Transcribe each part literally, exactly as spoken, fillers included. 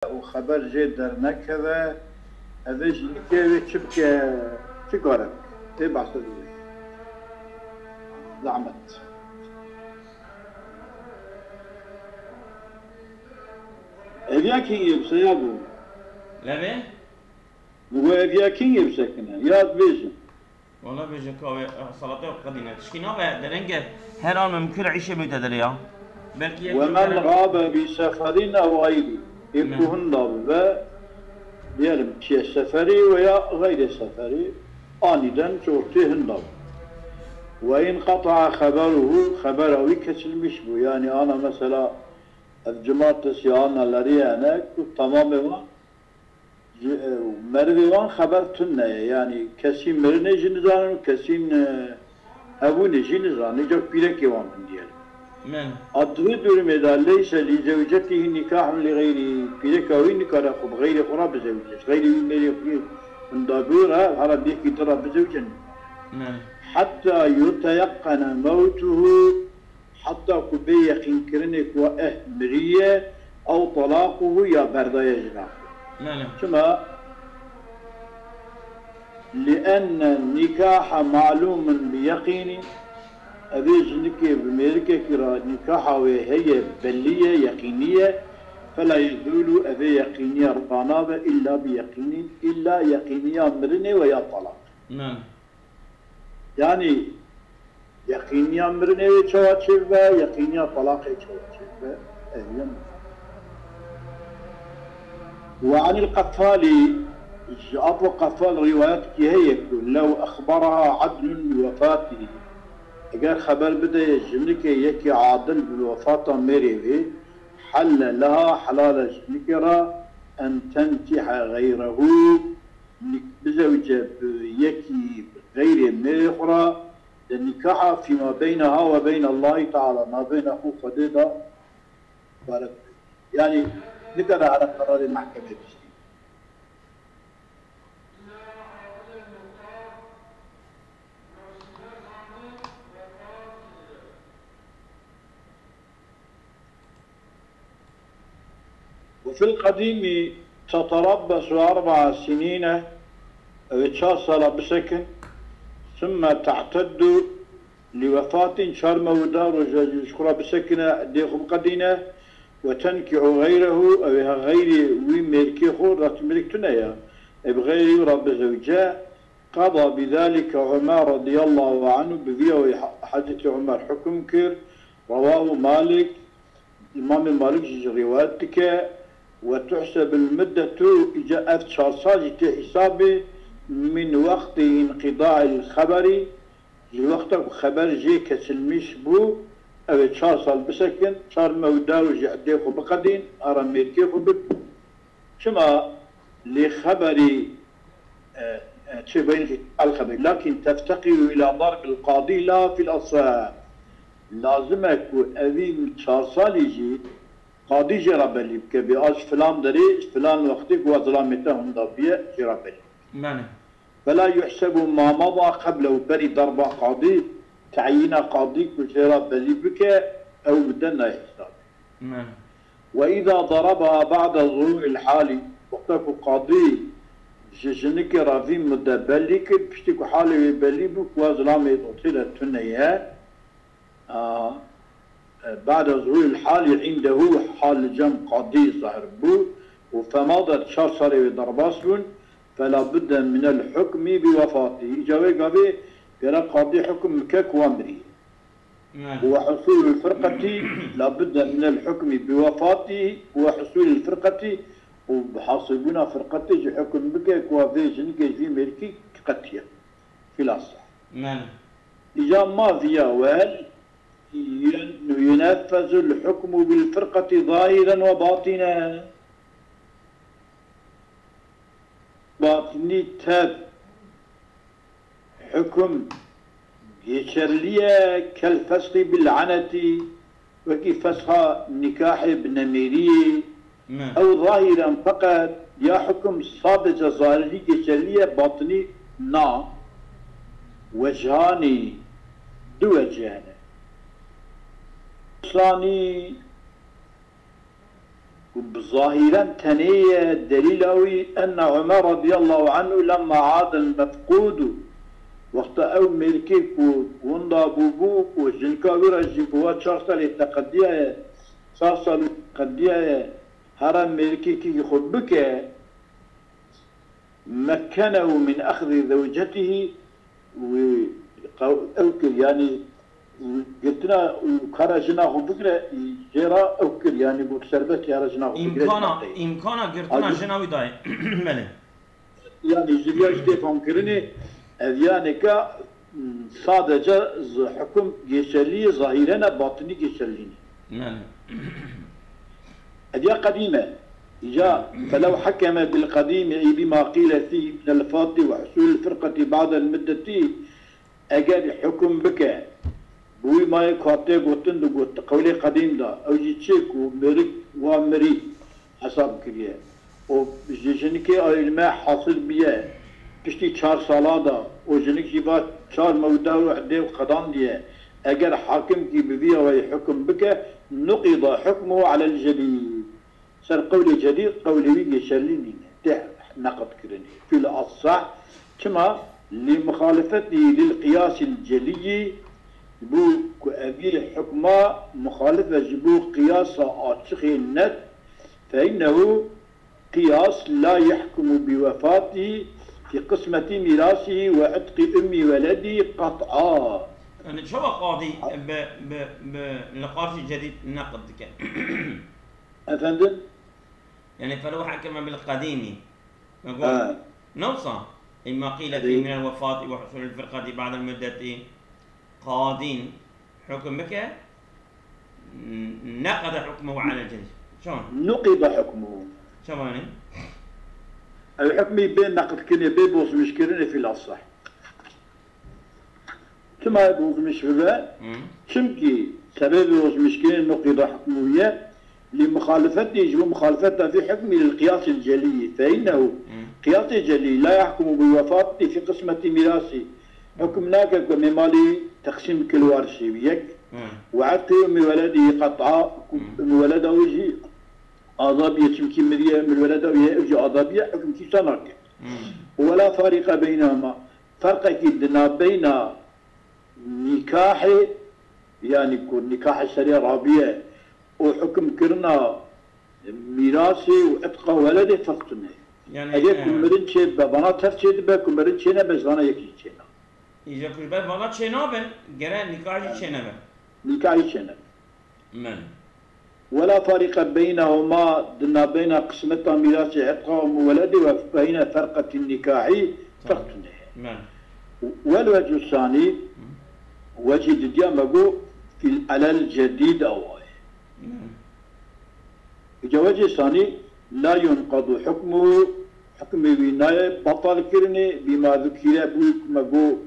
û xeber jê dernekeve, evê jinikê wê çi bike, çi kare bike? Tê behsê dibê. Zehmet. Ev ya kî yê bi se ya bû? Levê? Bi go ev ya kî yê bi se kine? Ya dibêjin. Wala bêje ka wê, eh, salata yok qedîne. Tişkî nabe derenge her an mümkün îşê mutedere ya. Belki yek ومن غاب بسفر أو غيره. Ê ku hinda bibe, diyelim, çiye seferî veya xeyrê seferî, aniden çortê hinda bibe. وإن قطع خبره, xebera wî kesilmiş bû. Yani ana mesela ev cumartesi ana leriyene ku tamamê wan Ji, e, merivê wan xeber tune ye. Yanî kesî mirinê jî nizanin û kesîn, e, hebûnê jî nizanin. Îcar pîrekê wan bin diyelim. Men. A di vê durumê de leyse li zewcetihî nikahun li xeyrî. Pîreka wî nikare xwe bi xeyrê xwe re bizewce. Xeyrê wî mêrê xwe wî hindabû re hera bi yekî din re bizewce. Men. Hetta yuteyeqqene mewtuhu Heta ku bê yeqînkirinê ku eh miriye, ew talaquhu ya berdaye jina xwe. Belê. Çima? Lienne nikaha malûmun bi yeqînî, evê jinikê bi mêrikekî re nikaha wê heye, bellî ye, yeqînî ye, fela yezûlu, evê yeqîniya ranabe, îlla bi yeqînî, îlla yeqîniya mirinê ve ya talaq. Belê. Yanî, yeqîniya mirinê wê çawa çêbibe, yeqîniya talaqê çawa çêbibe, ev ye. Ve anil Qeffalî, ji Apo Qeffal rîwayetkî heye ku, lew exberaha adlun bi wefatî, eger xeber bide jinikê yekî adil bi wefata mêrê wê, helle leha, helal e jinikê re, en tenkihe xeyrehu, Nik-, bizewce bi yekî xeyrê mêrê xwe re, de nikaha fîma beyneha ve beyne Allahî Teala, navbeyna xwe û Xwedê de ibaret be. Yanî nikare here qerarê mehkemê bistî. وفي القديم تتربص أربع سنين, ew ê çar sala bisekin, ثم تعتد لوفاة, çar mewida roja ji xwe re bisekine, dê xwe biqedîne, وتنكح غيره, ew ê ha xeyrê wî mêrkê xwe, rast mêrik tune ya, ê bi xeyrê wî re bizewce, قضى بذلك عمر رضي الله عنه, bi vî yawê Hezretî Umer hukm kir, رواه مالك, Îmamê Malik jî ji rîwayet dike, وتحسب المدة, îca ev çar sal jî tê hîsabê, من وقت انقضاء الخبر, ji wexta ku xeber jê kesilmiş bû, ew ê çar sal bisekin, çar mewda û ji edê xwe biqedîn, ara mêrkê xwe bik. Çima lê xeberî, e, e, çi beyîn el xeberî, lakin tefteqîru ila darbil qadî la fil asah. Lazim e ku evî çar salî jî qadî jê re belî bike. Bê a ji filan derê, ji filan wextê ku a zilamê te hunda bûye, jê re belî bike. Belê. Fela yuhsebu ma mada qeblehu, berî darba qadî, teyîna qadî ku jê re belî bike, ew bide nayê hesabê. Belê. Ve îza darabaha ba'de zuhûril halî, wexta ku qadî ji jinikê re vî mudde belî kir, piştî ku halê wê belî bû, ku a zilamê dotê de tune ye, a, e, ba'de zuhûril halî indehu, hal li cem qadî zahir bû, û femadet çar salê wê derbas bûn, fela budde minel hukmî bi wefatî. Îca wê gavê gere qadî hukm bike ku wan mirî. Belê. وحصول الفرقة لا بد من الحكم بوفاته وحصول الفرقة, û bi hasilbûna firqetê jî hukm bike ku vê jinikê ji vî mêrkî qetiye. Xilasa. Belê. Îca ma viya wel yen-, ينفذ الحكم بالفرقة ظاهرا وباطنا. Batinî tev Hukm geçerli ye, kel fesxî bil anetî, wekî fesxa nikahê bi nemêriyê. Me. Ew zahiren feqet ya hukm sadece zahirî geçerli ye, batinî na. Wechanî, du wecih hene. Sanî, Ku bi zahiren tenê ye delîla wî, enne Ömer radiyallahu anhu lemma adel mefqûdu, wexta ew mêrikê ku winda bûbû û jinka wî re jî bi wa çar salê teqediyaye, çar salî teqediyaye, here mêrikê kî xwe bike, mekkenehu min exzî zewcetihî, wî qew-, ew kir, yanî girtina, kara jina xwe bigire, jê re ew kir, yanî got serbest ya re jina xwe bigire. Îmkana, îmkana girtina jina wî dayê. Belê. Yanî ji vîya jî tê famkirinê, ev yanî ka, m, sadece zi-, hukum geçerlî ye, zahîren e, batinî geçerlî nîne. Belê. Ev ya qedîm e. Îca felew hekeme bil qedîmi ey bima qîle fî min el fatî ve husul el firqetî ba'del muddetî, eger hukum bike, bi wî mayê ku hatê gotin di got, qewlê qedîm de, ew jî çi ku mêrik wa mirî hesab kiriye û ji jinikê ayrîlme hasil biye, piştî çar sala de û jinik jî va çar mewda û edê û qedandiye, eger hakim kî bi vî awayî hukum bike, nuqida hukmuhu alel cedîd. Ser qewlê cedîd, qewlê wî geçerlî nîne, tê neqd kirinê. Fil asah, çima? Li muxalefetî lil qiyasil celiyî, ji bo ku evî hukma muxalif e ji bo qiyasa açixê net, fe innehu qiyas la yehkumu bi wefatî fi qismetî mîrasî ve itqî ummî weledî qet'a. Yani çawa qadî bi, bi, bi li qasî cedîd neqd dike? Efendim? Yani felew hekeme bil qedîmî. Me got. Ha. Ne wisa? Ey ma qîle fî min el wefatî ve husul el firqetî ba'del muddetî qadîn hukm bike, n-, neqede hukmuhu alel cedîd. Çawan? Nuqida hukmuhu. Çawanî? Ew hukmî bê neqdkirinê, bê bozmîşkirinê fîl asah. Çima bozmiş bibe? Hı. Çimkî sebebê bozmişkirinê nuqîda hukmû ye, lî muxalifetî ji bo muxalifeta vî hukmî lil qiyasî celî, fe innehu qiyasê celî la yahkumu bi wefatî fi qismetî mîrasî. Hukm nake ku em ê malî teqsîm bike li warîsê wî yek. Hı. Ve etqî ummî weledî qet'a, ku ummî weleda wî jî azabiye, çimkî miriye, ummî weleda wî ye, ew jî azabiye, hukm kî wisa nake. Hı. Ve la farîqe beynehuma. Ferqekî di navbeyna nîkahê, yanî ku nîkahê serê rabiye û hukmkirina mîrasê û itqa weledê ferq tune. Yani, eger ku e, mirin çê dibe, vana tev çê dibe, ku mirin çê nebe, ji vana yek jî çê nabe. Îja ku ji ber vana çê nabin, gere nîkah jî çê nebe. Nîkah jî çê nebe. Men. Wela farîqe beynehuma, di navbeyna qismeta mîrasê itqa û weledê ve beyne ferqetî nîkahî ferq tune. Men. Wel wecû sanî, wecî didiya me got, fîl alel cedîd awa ye. Men. Îca wecê sanî, la yunqadu hukmu, hukmê wî nayê betal kirinê, bîma zukîre, bû ku me got,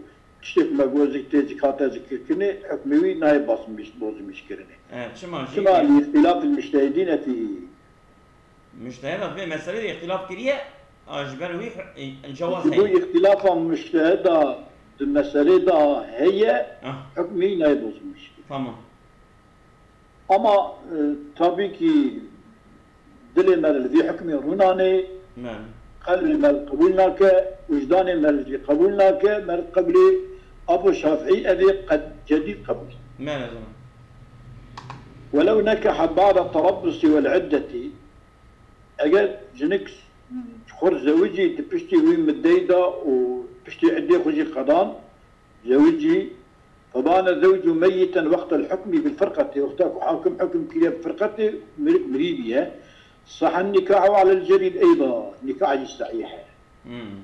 tiştê ku me got zik tê zik hate zikirkirinê, hukmê wî nayê basmîş-, bozmîşkirinê. E, çima jî? Çima? Li îxtîlafil mujtehidîne fîhî. Mujtehida vê meselê de îxtîlaf kiriye, a, ji ber wî hu-, e, cewaz heye. Ji bo îxtîlafa mujtehida di meselê de heye, ah, hukmê wî nayê bozmîşkirin. Tamam. Ama, e, tabî kî dilê me li vî hukmê rûnanê, qelbê me li qebûl nake, wijdanê me li vî qebûl nake, me li qebûlê Apo Şafîî evê qed cedîd qebûl. Welew nekeha ba'de terabbusî wel iddetî, eger jinik xwe zewicî di piştî wî middeyî de û piştî iddê xwe jî qedan, zewicî, febane zewcu meyiten wextel hukmî bil firqetê, wexta ku hakim hukm kiriye bi firqetê, mirik mirî biye, sahen nikahu alel cedîd eyda, nikah jî sehîh e. Hmm.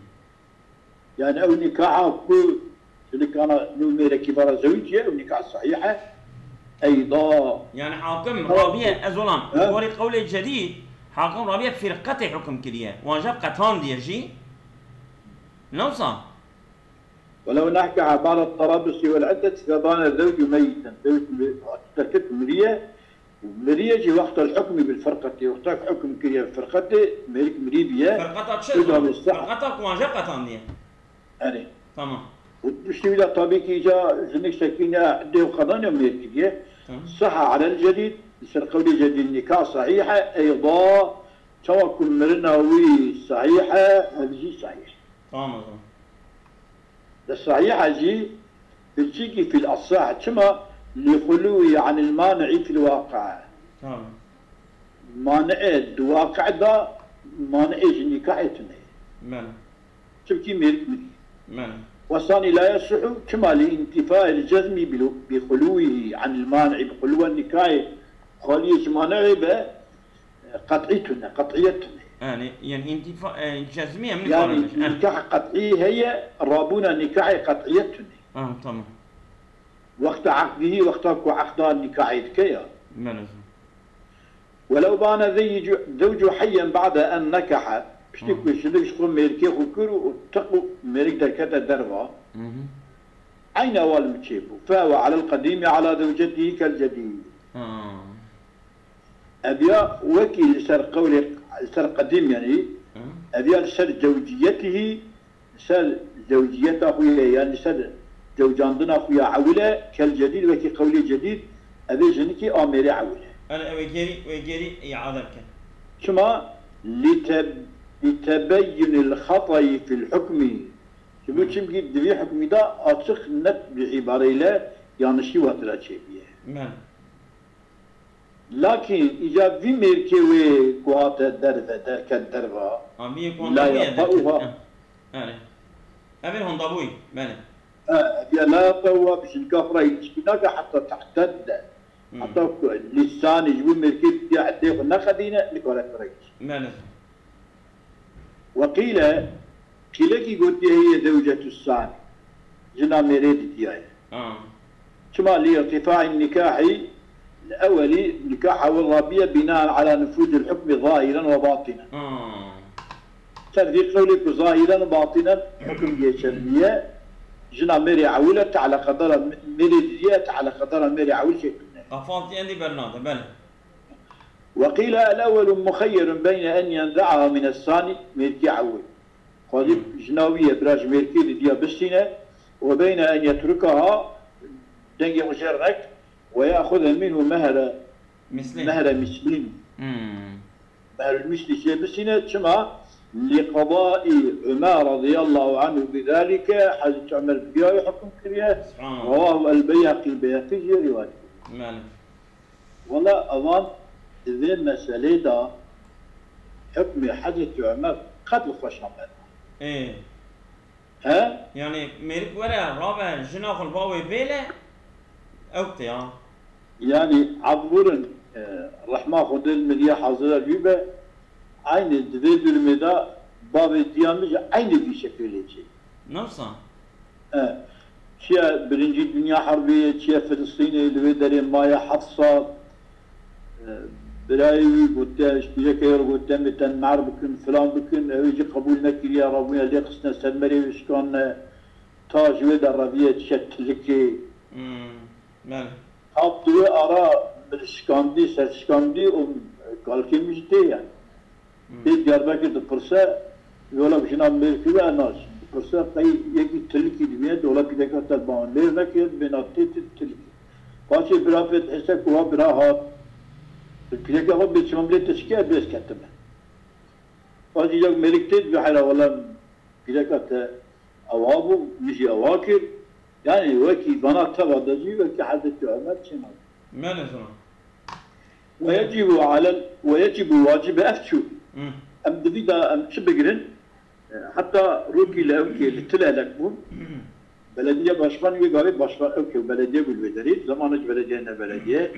Yani ew nikaha ku jinikana nû mêrekî vara zewiciye, ew nikah sehîh e. Eyda. Yani hakim rabiye, ez olan, gorî qewlê cedîd, hakim rabiye firqetê hukm kiriye. Wan jî qetandiye jî. Ne wisa? Welew nehkeha ba'de terabusî wel iddetî febane zewcu meyiten. Zewc mi-, derket miriye, û miriye jî wextel hukmî bil firqetî, wexta ku hukm kiriye bi firqetê, mêrik mirî biye. Firqeta çi? Firqeta ku wan jî qetandiye. Erê. Tamam. Û piştî wî de tabî kî îca jinik sekîne dê û qedanê mêrikî biye. Tamam. Seha alel cedîd, Li ser qewlê Cedîd nikah sehîh e, eyda çawa ku mirina wî sehîh e, ev jî sehîh. Tamam o zaman. Di sehîh e jî, fil çikî fil asah, çima? Li xulûyî anil mani'î fil waqi'. Tamam. Mani'ê di waqi' de, mani'ê ji nikahê tune ye. Bele. Çimkî mêrik mirî. Bele. Wesanî la yesihu, çima li întifayê li cezmî bi, bi xulûyî anil mani'î bi xulûwa nikahê xaliyê ji mani'ê be, qet'î tune, qet'iyet tune. Yani, yani intifa, e, cezmi em Yani nikarin. Nikah qet'î heye, rabûna nikahê qet'iyet tune. Ah, tamam. Wexta aqdihî, wexta ku aqda nikahê dike ya. Bele. Welew bane zeycu-, zewcu heyyen ba'de en nekaha. Piştî Hı. ku şinik ji xwe mêrikê xwe kir û tiq û mêrik derkete derva. Hı hı. Eyn ewal min çêbû. Fehuwe alel qedîmî ala zewcetihî kel cedîd. Ha. Ev ya wekî li ser qewlê, li ser qedîm, yani, Hı. ev ya li ser zewciyetihî, li ser zewciyeta xwe ye, yani li ser zewcandina xwe ya ewil e, kel cedîd, wekî qewlê cedîd, ev ê jinikê a mêrê ewil e. Hele, ew ê gerî, wê gerî îade bike. Çima? Li te-, li tebeyyunil xetayî fil hukmî. Ji bo Hı. çimkî di vî hukmî de açiq net bi îbareyle yanlişî watira çêbûye. Bele. Lakin îca vî mêrkê wê ku hate derve, derket derva, Ha, vî yek la wenda bûye yaqta'uha. Derket. Ha. Yani. Ev ê honda bûyî, bele. Ha, ev ya la yaqta'uha bi jinika xwe re îlişkî nake heta te'tedde. Hmm. Heta ku lîsanî ji bo mêrkê diya eddê xwe neqedîne, nikare xwe re gişt. Bele. Weqîle, qîlekî gotiye heye zewcetu sanî. Jina mêrê didiyaye. Ha. Çima li irtifa'in nikahî li ewelî nikah ewil rabiye binaen ala nufuzil hukmi zahiren ve batinen. Ha. Ser vî qewlê ku zahiren û batinen hukum geçerliye, jina mêrê ewil e, te'leqedara mêrê didiye, te'leqedara mêrê ewil çêkirine. Qafal tî endî bernade, bele. Weqîle el ewelu muxeyyerun beyne en yenze'aha mines sanî, mêrkê ewil. Xwedî Hmm. jina wî ye, bira ji mêrkê didiya bistîne, we beyne en yetrukaha, dengê xwe jê re nek, we ya'xuze minhu mehre, Mislîn. mehre mislîn. Hmm. Mehrul mislî jê bistîne, çima? Li qedai Umer radiyallahu anhu bi zalike, Hezretî Umer bi vî yayê hukum kiriye. Subhanallah. Rewahu el Beyhaqî, Beyhaqî jê rîwayet kiriye. Bele. Wela evan di vê meselê de hukmê Hezretî Umer qet li xwe şamel. Ê. He? Yani mêrik were, rabe, jina xwe li ba wê bêle, ew tê ya. Yani ebûrin, e, rehma Xwedê li me diya hazira wî be, aynî di vê durumê de bavê diya min jî aynî vî şekilê çê. Newsa? E, çiye Birincî Dinya Herbê ye, çiye Filistînê, li wê derê maye heft sal. E, birayê wî gotiye, ji pîrekê re gotiye, em ê te nar bikin, filan bikin. Ew ê jî qebûl nekiriye, rabûne lê xistine ser merê wê şikandine. Ta ji wê de reviye diçe tilikê. Hmm, bele. Tam di wê ara min şikandî, ser şikandî û kalkê min jî tê yani. Hmm. Tê Diyarbekir dipirse, yola jina mêrkî ve nas. Dipirse qey yekî tilikî dibîne, dola pîreka te ban lêr nekir, bêna tê tê tilikî. Paşê bira pê dihese ku ha bira hat. Pîreka xwe bê çima bilê te çike, bêz ketime. Paşê ya mêrik tê dibe heyra wela pîreka te ewa bû, min jî ewa kir. Yani wekî vana teva de jî wekî Hezretî Ömer çêma. Bele zana. Ve yecibu alel, ve yecibu wacibe ev çû. Hı. Em di vî de em çi bigirin? E, heta rokî li ewkê li Tilelek bûn. Hı. Belediye başkanı wê gavê başkan ewkê û belediye bû li wê derê. Zamanê ji belediye ne belediye.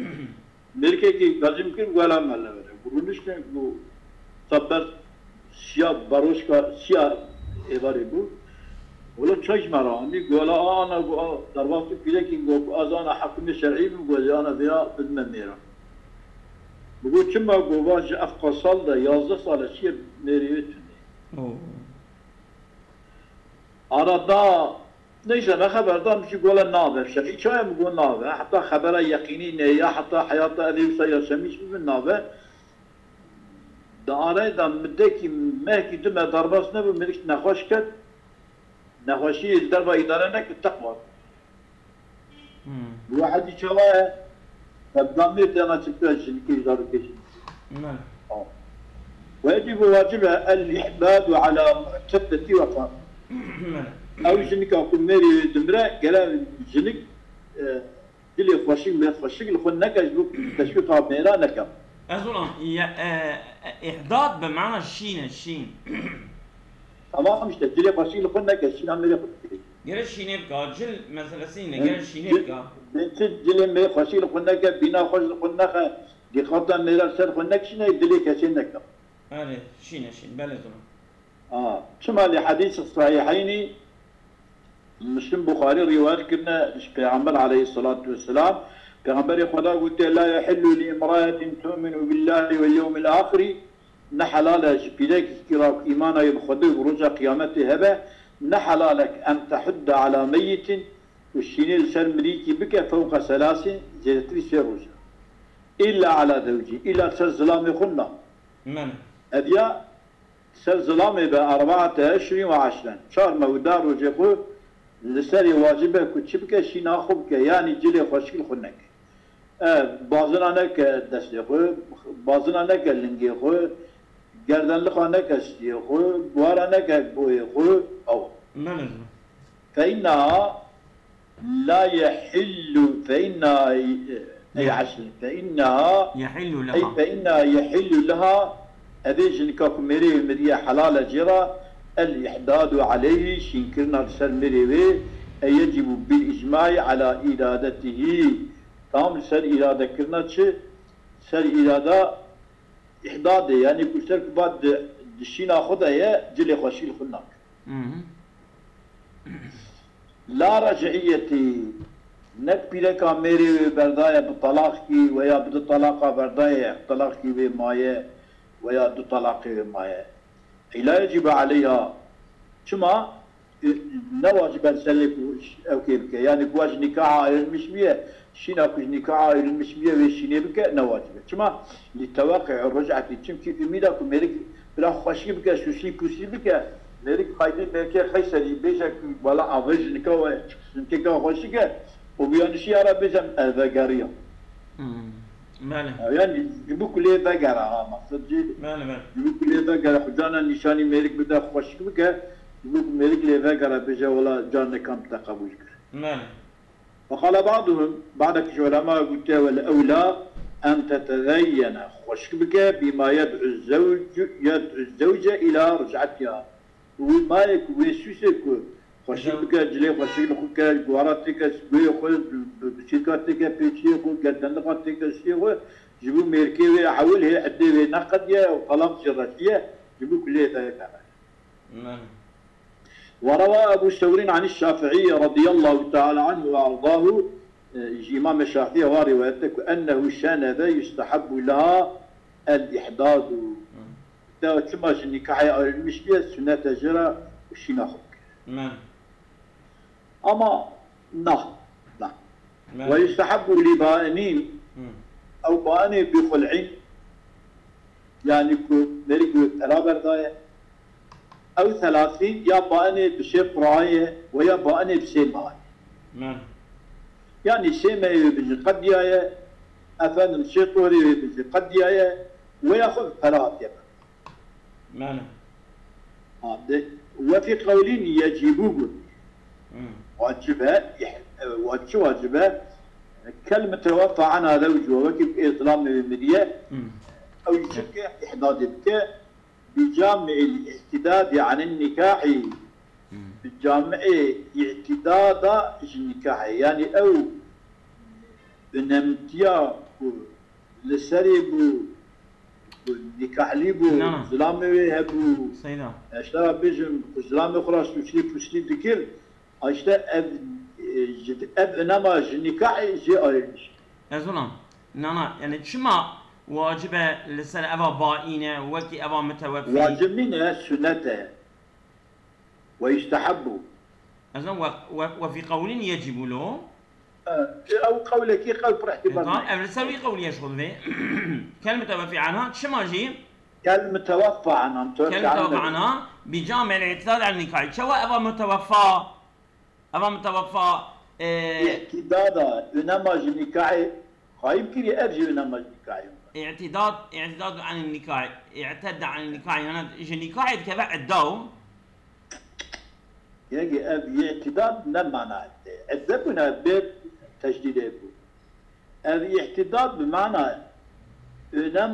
Mêrkekî gazî min kir, wela me lewere. Ku rûniştin, ku te ber siya, baroşka siya êvarê bû. Wela çay ji me re anî, ku wela a ana, ku a derbas tu pîrekî, ku, ku ez ana hekimê şer'î bim, ku ez ana vêya bidime mêra. Ku çima, ku va ji ev qasal de yazdeh sal e çiye mêrê wê tune. Oo. Arada, neyse, me xeber da, min jî gola nabe. Şerî çaye min got nabe. Heta xebera yeqînî neye, heta heyata evê wisa yaşamîş bibin nabe. Di arayê de midekî mehkî du me derbas nebû, min nexweş ket. Nexweşî li derva îdare nekir, teqwa. Hmm. Bi wahidî çawa ye? Sebdamê tena çi tu jinikê zarokê jî. Belê. Tamam. Ve yecibu, wacib e, el-ihdadu ala mu'tedeti ve fa-, Belê. Ew jinika ku mêrê wê dimire, gere jinik, e, dilê xweşik, mêr xweşik li xwe neke, ji bo teşwîqa mêra neke. Ez ona, e, e, ihdad bi mana şîn e, şîn. Tamam işte, dilê xweşik li xwe neke, şîna mêrê xwe dike. Gere şînê bika, cil meselesî ne, Hı. gere şînê Cil, bika. Cil, cil, cilê mêrê xweşik li xwe neke, bîna xweş li xwe nexe, dîqata mêra ser xwe nekişîne, dilê kesê neke. Erê, şîn e, şîn, belê zona. A, çima li hedîs sahîheynî Muslim, Buxarî rîwayet kirine ji Pêxember aleyhisselatu vesselam. Pêxemberê Xweda gotiye, "La yehillu li imraetin tu'minu billahi vel yewmil axiri." Ne helal e ji pîrekî ra ku îmana wê bi Xwedê û bi roja qiyametê hebe, ne helal e en tehudde ala meyyitin, ku şînê li ser mirîkî bike fewqa selasin, zêdetirî sê roja. Îlla ala zewcî, îlla li ser zilamê xwe na. Mene. Ev ya Ser zilamê be erbaate eşrin ve eşren. Çar meh û deh rojê xwe li serê wacib e ku çi bike, şîna xwe bike, yanî cilê xweşik li xwe neke. E, bazina neke destê xwe, bazina neke lingê xwe, gerdenlixa neke stiyê xwe, guhara neke boyê xwe, ew. Mene. فإنها لا يحل، فإنها، أي عشر، فإنها، يحل أي لها. فإنها يحل لها، evê jinika ku mêrê wê miriye helal e jê re, el-ihdadu aleyhi, şînkirina li ser mêrê wê, e yecibu bil icmai ala iradetihi, tam li ser îradekirina çi? Ser îrada îhdadê, yanî ku ser ku va di, di şîna xwe de ye, cilê xweşî li xwe nake. Mhm. La rec'iyetî, nek pîreka mêrê wê berdaye bi talaqkî, weya bi du talaqa berdaye, talaqkî wê maye, weya du talaqê wê maye. Ey la yecibu aleyha. Çima? E, ne wacib e li ser wê ku ew kê bike. Yanî ku ji nîkaha ayrılmış bûye, şîna ku ji nîkaha ayrılmış bûye wê şînê bike, ne wacib e. Çima? Li teweqi ric'etî. Çimkî umîda ku mêrik bila xweşî bike, sûsî pûsî bike, mêrik xeydê mêrkê Qeyserî bêje ku wela ev jinika we, jinikeka xweşik e, û bi yanişiya re bêje em vegeriya. Hmm. Belê. Yanî ji bo ku lê vegere ha, maqsed jî Belê, belê. ji bo ku lê vegere, xwe carna nîşanî mêrik bide, xweşik bike, ji bo ku mêrik lê vegere, bêje, wela carneka min te qebûl kir. Belê. Ve qala ba'duhum, badek ji ulema gotiye, wel ewla en tetezeyyene, xweşik bike, bîma yed'u zewc, yed'u zewce ila ric'etiha. Wî mayê ku wê sûsê ku xweşik Ezel. bike, cilê xweşik li xwe ke, guhara têke guhê xwe, bi, bi, biçîrka têke pêçiyê xwe, gerdenlixa têke şiyê xwe, ji bo mêrkê wê hewil hê eddê wê neqediye û talaq jê reşiye, ji bo ku lê vegere. Mem. Ve rewa Ebu Sewrîn anî Şafi'î radiyallahu teala anhu ve ardahu, e, ji Îmamê Şafi'î wa rîwayet e ku ennehu şenebe yustehebbu leha el-ihdadu. Mem. Te çima ji nîkahê ayrılmış bûye, sunnet e jê re û şîna xwe bike. Me. Ama na, na. Me. Ve yustehebbu li bainin, Hı. ew bainê bi xul'in, yanî ku mêrik wê pera berdaye, ew selasîn, ya bainê bi şê quraye ve ya bainê bi sê maye. Me. Yanî sê mehê wê bi jî qediyaye, efendim sê torê wê bi jî qediyaye, we ya xwe bi pera hatiye berdan. Mane. Ha, de, we fî qewlîn yecîbû got. Hmm. Wacib e, ih-, e, wa-, çi wacib e? Kel miteweffa anha zewcuha, wekî ku ê zilamê wê miriye, Hmm. ew jî çi bike? Îhdadê bike. Bi cami'il îtidadi anin nikahî. Hmm. Bi cami'ê îtidada ji nikahê. Yanî ew binemtiya ku li serê bû, ku nîkahlî bû, Na, na. zilamê wê hebû. Seyda. Eştera bêjim, ku zilamê xwe ra sûslî pûslî dikir, işte ev, e, ji, ev inema ji nîkahê jê ayrılmış. Ez ona. Na, na, yani çima wacib e li ser eva baîne, wekî eva mitewefî? Wacib nîne, sunnet e. Ve yustehebbu. Ez we, we, we fî qewlin yecîbû lo. E, ew qewlekî qewl pir ihtimal Tamam, nayê. Ev li ser wî qewlî ye ji xwe divê. Kel mitewefî anha, çima jî? Kel miteweffa anha, miteweffa Kel miteweffa anha. anha, bi camel îtidad el nîkahî. Çawa eva miteweffa? Eva miteweffa, e, Îtidada, unema ji nîkahê xayib kiriye, ev jî wê nema ji nîkahê bû. Îtîdad, îtîdad anî nîkahê. Îtedde anî nîkahê. Yana ji nîkahê dikeve idda û. Yekê ev îtîdad ne mana idde. Idde bûne bê teşdîdê bû. Ev îtîdad bi mana önem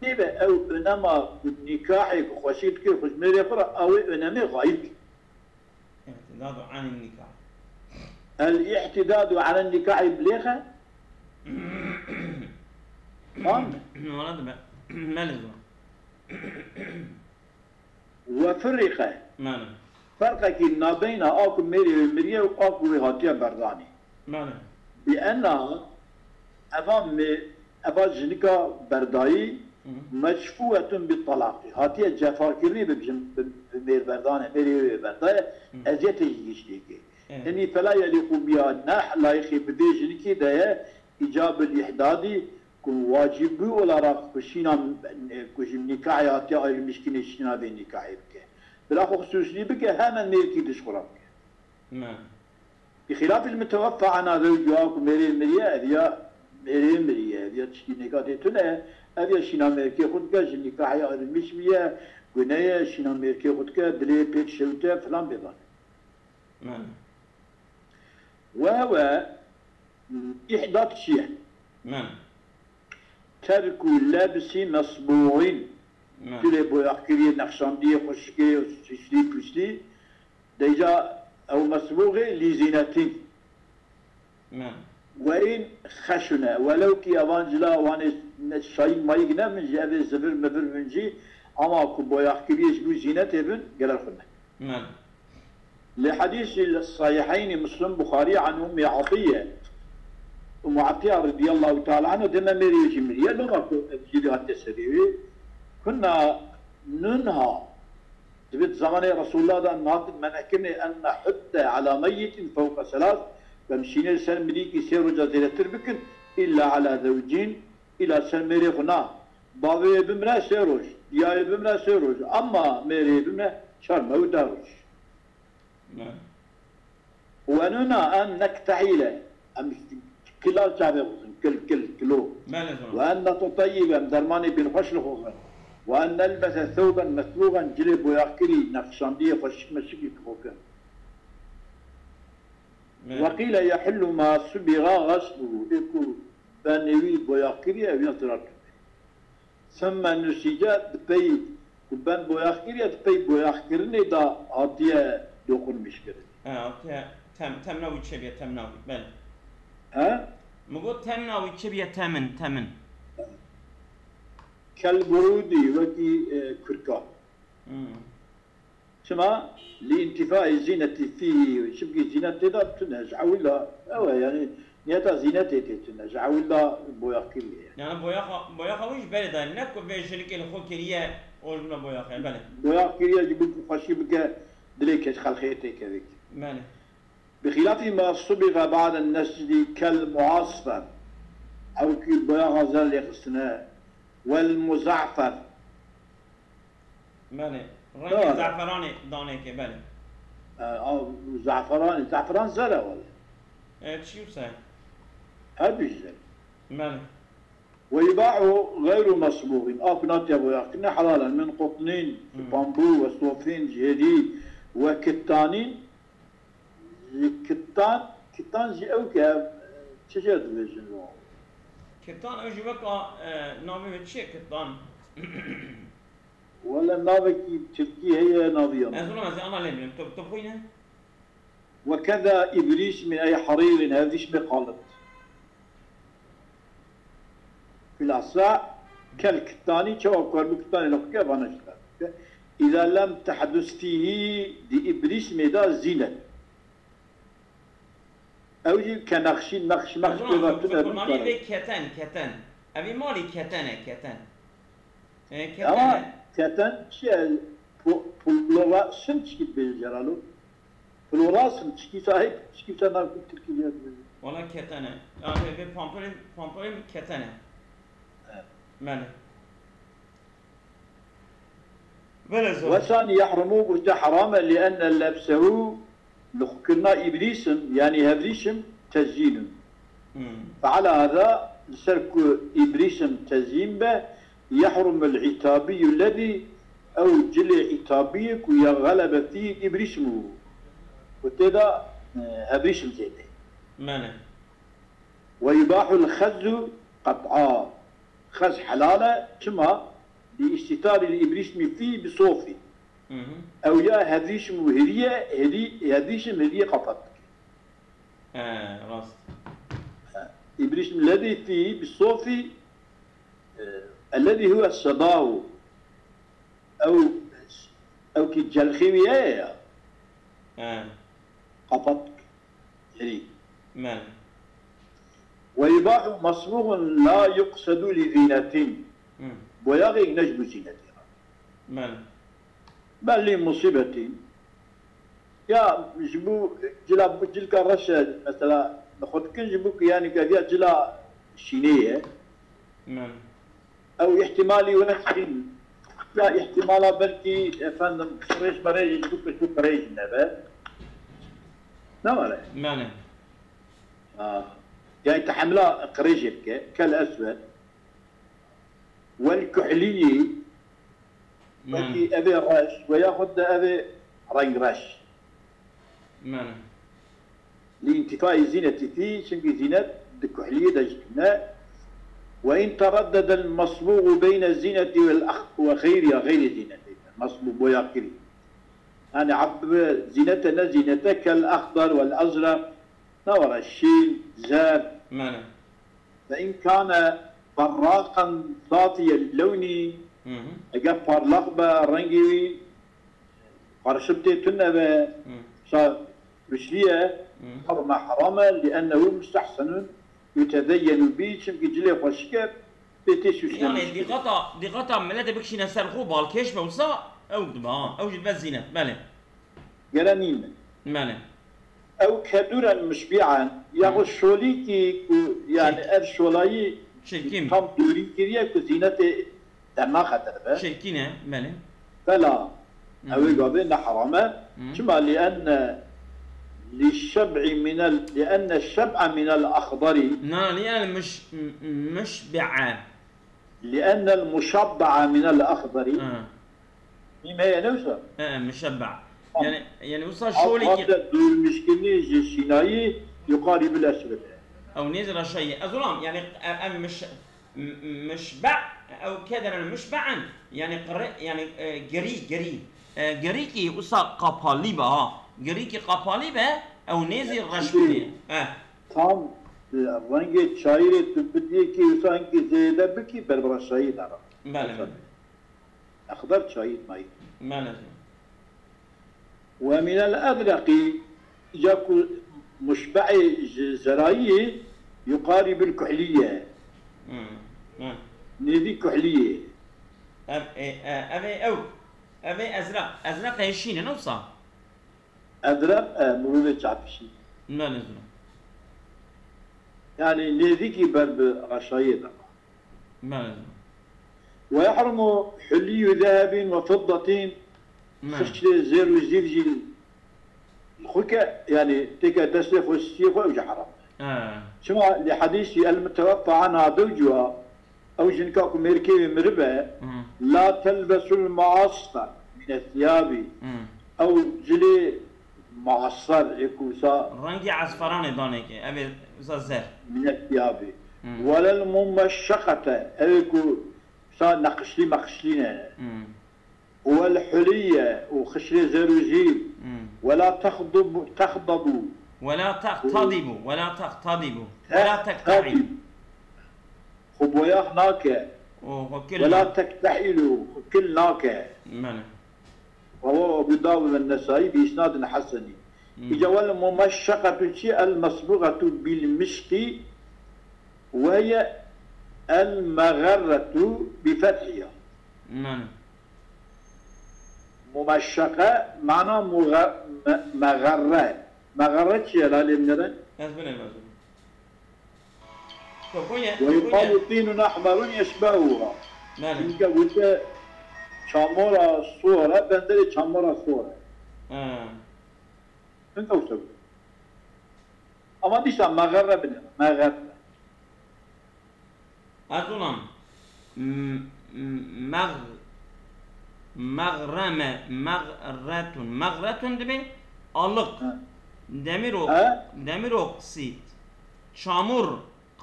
nîbe, ew önema ku nîkahê ku xweşik dike xwe ji mêrê xwe re, ew ê önemê xayib kir. Îtîdadu anî nîkah. El îtîdadu anî nîkahî bilêxe. Fam? Wala dibe. Belê zor. Ve firrîqe. Belê. Ferqekî nabeyna a ku mêrê wê miriye û a ku wê hatiye berdanê. Belê. Bi enna eva mê, eva jinika berdayî Hı. meşfûetun bi talaqî. Hatiye cefakirinê bi, bi, bi mêrberdanê, mêrê wê berdaye, Hı. eziyetê jî giştê kê. Evet. Hinî fela yelîqû biya, ne layiqê bi vê jinikê de ye, îcabul îhdadî, ku wacîb bû olarak ku şîna, ku ji nîkahê hatiye ayrılmış kine şîna vê nîkahê bike. Bila xwe xusûsî bike, hemen mêrkî dişxura bike. Me. Bi xilafil muteweffa ana zewcuha ku mêrê miriye, ev ya mêrê miriye, ev ya tiştî nêka tê tune, ev ya şîna mêrkê xwe dike, ji nîkahê ayrılmış bûye, gune ye, şîna mêrkê xwe dike, dilê pê dişewite, filan bêvan. Me. Ve hewe îhdat çi ye? Me. Terku lebsî mesbûîn. Me. Tu lê boyaxkiriyê, nexşandiyê, xweşikê, süslî, püslî. Deyca ew mesbûxê lî zînetîn. Me. Werîn xeşûne. Welew kî evan cila wanê ne şayîk mayîk ne min jî evê zivir mivir min jî ama ku boyaxkiriyê ji bo zînetê bin geler xwe ne. Me. Li hedîsî li Sahîheynî Muslim Buxarî an Ummî Atîye. Umm Atîye radîyallahu teala anha deme mêrê jî miriye. Loma ku ev jî hatiye serê wî. Kunna nunha. Divê di zamanê Resulullah de natin menekirnê en nehudde ala meyyitin fewqa selas, em şînê li ser mirîkî sê roja zêdetir bikin, illa ala zewcîn, îla ser mêrê xwe na. Bavê bimre sê roj, diyayê bimre sê roj, ama mêrê bimre çar meh û deh roj. Wenuna em nektehîle, em kila çavê xwe xwin, kil, kil, kilo. Belê zor. Ve en netuteyyibe, em dermanê bînxweş li xwe xwin. Ve en nelbese thewben mesbûxen, cilê boyaxkirî, nexşandiyê xweşik meşikî li xwe kin. Belê. Ve qîle yehillu ma subiga xesluhu, ê ku benê wî boyaxkirî, ev ya tirar kir. Sümme nusîce di pey ku ben boyax kiriye, di pey boyaxkirinê de hatiye dokunmiş kirin. He, hatiye tem, temna wî çêbiye, temna wî, belê. He? Min got temna wî çêbiye, temin, temin. Kel burûdî, wekî, e, kurka. Hmm. Çima? Li întifayê zînetî fîhî, çimkî zînet tê de tune, ji ewil de, ew e, yanî niyeta zînetê tê tune, ji ewil de boyax kiriye. Yani boyaxa, boyaxa wî ji berê dayî, ne ku vê jinikê li xwe kiriye, û ji min re boyax e, belê. Boyax kiriye ji bo ku xweşî bike, dilê kes xelxê tê kevik. Belê. Bi xilafî ma subiga ba'den nescdî kel muasfer, ew kî boyaxa zer lê xistine, wel muza'fer, Belê. Rengê zeferanê danê ke, belê. E, a, zeferanê, zeferan zer e wele. E, çi wisa? Her du jî zer. Belê. Ve yuba'u gayru mesbûgîn. A ku natiye boyaxkirine helal e. Min qutnîn, ji bambû, ve sofîn, ji hêdî, ve kittanîn, Ji kitan, kitan jî ew ke, çi jê dibêjin o? Kitan ew jî weka, e, navê wê çi ye kitan? Wele navekî tirkî heye navî ya. Ez wilo ez ê ana lê bilim. Tu, tu xwîne? Wekeda îbrîşmî ey herîrîn, hevdîşmê qalind. Xulasa, kel kittanî, çawa ku herbû kittanê li xwe ke, vana ji xwe. Îza lem tehdus fîhî, di îbrîşmê de zînet. Ew jî kenexşî, nexş, mex, pê ve tune bikare. Keten, keten. Evî malî keten e, keten. E, keten. Ama keten çi ye? Pulova, şim çi dibêje Ceralo? Floras mı? Çikî sahip, çikî sen nav Türkiye diyor. Valla ketene. Yani bir pantolon, pantolon ketene. Evet. Mene. Böyle zor. Ve sani yahrumu, gote haram e, li enne lebsehu, lixkirna iblisim, yani hevrişim, tezînun. Hmm. Fe ala hada, li ser ku îbrîşim tezyîn be, yehrumul îtabîyyu lezî, ew cilê îtabiyê ku ya xelebe fî îbrîşim û, ku tê de, e, hevrîşim zêde. Mene. Ve yubahul xezzu qet'a. Xez helal e, çima? Li îstîtarî li îbrîşmî fî bi sofî. Hı hı. Ew ya hevrîşim û hiriye, hirî, hevrîşim hiriye qapat dike. He, rast. Îbrîşim lezî fî bi sofî, e, ellezî huwe sedahu. Ew, ew ki celxê wî heye ya. He. Qapat dike. Herî. Mene. Ve yubâhu masbûğun la yuqsedu li zînetin. Hı. Boyaxê ne ji bo zînetê re. Mene. Bel li musîbetî. Ya ji bo cila, bo cilka reş e, mesela, li xwe dikin ji bo ku, yanî, ku ev ya cila şînê ye. Mene. Ew îhtimalî wextî, ya îhtimala belkî, efendim, qirêj merêj ji bo ku ji bo qirêj nebe. Ne were? Mene. Ha. Yani tehemla qirêjê bike, kel eswed. Wel kuhliyî, belkî Mene. Evê reş, ve yaxud de evê rengreş. Mene. Li întifayî zînetî fî, çimkî zînet di kuhliyê de jî tune. Ve in tereddede el-masbûğu beyne zînetî vel ex-, ve xeyriha, xeyrî zînetî. Masbû boyakirî. Yani, eb-, zînete ne zînete, kel exdar vel ezreq, ne were şîn, zerd. Mene. Ve in kane berraqen satiye lewnî, Hı hı. Eger parlaq be rengê wî, qarişib tê tune be, Hı. Sa güçlü ye, Hı. Harama haram e, li'ennehu mustahsenun yutezeyyenu bî, çimkî cilê xweşik e, pê tê süslenmiş. Yani dîqata, dîqata milletê bikişîne ser xwe, balkêş be wisa, ew dibe, ha, ew jî dibe zînet, belê. Gere nîne. Belê. Ew keduren mişbi'en, yaxud Hı. Şolîkî ku, yani Çirk-, ev şolayî çirkîn. Tam dûrî kiriye ku zînetê dernaxe derbe. Çirkîn e, belê. Fela, Hı. Ew ê gavê ne heram e. Hı. Çima? Li'enne lişşeb'i minel, li'enne şeb'a minel axdari. Na, li'enne miş-, m-, mişbi'e. Li'ennel muşabba'a minel axdari. Ha. Mîm heye ne wisa? He, muşabba. Tamam. Yani, yani wisa şolekî. Alfabede dûrmişkirinî ji şînayî yuqarî bil eswede. Ew nêz reşayî. Ez olam, yani, em, em miş-, m-, mişbe, ew kederen mişbe'en, yani qirê-, yani, e, girî, girî. E, girîkî wisa qapalî be, ha. Girîkî qapalî be, ew nêzî reş bûye. He. Tam, e, rengê çayirê tu bidiyekî wisa hinkî zêde bikî, ber bi reşayî de re. Belê, belê. Exdar çayî mayî. Belê. Ve minel ezreqî, îca ku muşbe'ê ji zerayî yuqarî bil kuhliyye. Hmm, hmm. Nêzî kuhliyê. Ev, e, e, ev ê ew. Ev ê ezreq. Ezreq ê şîn e, ne wisa? Ezreq, e, mirovê çavkişî. Belê zû. Yani nêzîkî ber bi reşayê de. Belê zû. Ve yahrumu huliyyu zehebin ve fiddetin. Belê. Xişlê zêr û zîv jî li xwe ke, yani têke destê xwe stiyê xwe, ew jî heram e. He. Çima? Li hadîsî el muteweffa anha zewcuha, ew jinika ku mêrkê wê miribe, Hmm. La telbesul muasser mine thiyabî. Hmm. Ew cilê muasser ê ku wisa Rengî esferanê danê ke, ev ê wisa zer. Mine thiyabî. Hmm. Welel mumeşşekete, ew ê ku wisa neqişlî meqişlî ne. Hmm. Wel huliyye û xişrê zer û zîv. Hmm. Wela texdub-, texdabu. Wela textadibu, wela textadibu. Wela tekta'ilu. Xwe boyax nake. Û xwe kil Wela nake. Tekta'ilu, xwe kil nake. Belê. Rawahu Ebu Dawud ve Nesai bi isnadin hasenî. Hmm. Îca wel mumeşşeqetu çi? El mesbuğetu bil mişki ve hiye el meğerretu bi fethiha. Belê. Mumeşşeke, mana muğe-, me-, meğerre. Meğerre çi ye, lalê min re? Ez binêrim, ez binêrim. Kokoye, Ve kokoye. Yuqalu tînun ahmerun yeşbehuha. Belê. Çimke gote çamora sor e, benderê çamora sor e. He. Çimke wisa gote. Ama dîsa meğerre binêre, meğerre. Erdoğan, m-, m-, meğ-, meğreme, meğretun. Meğretun dibe alık. Ha. Demir ok-, Ha? demir oksit. Çamur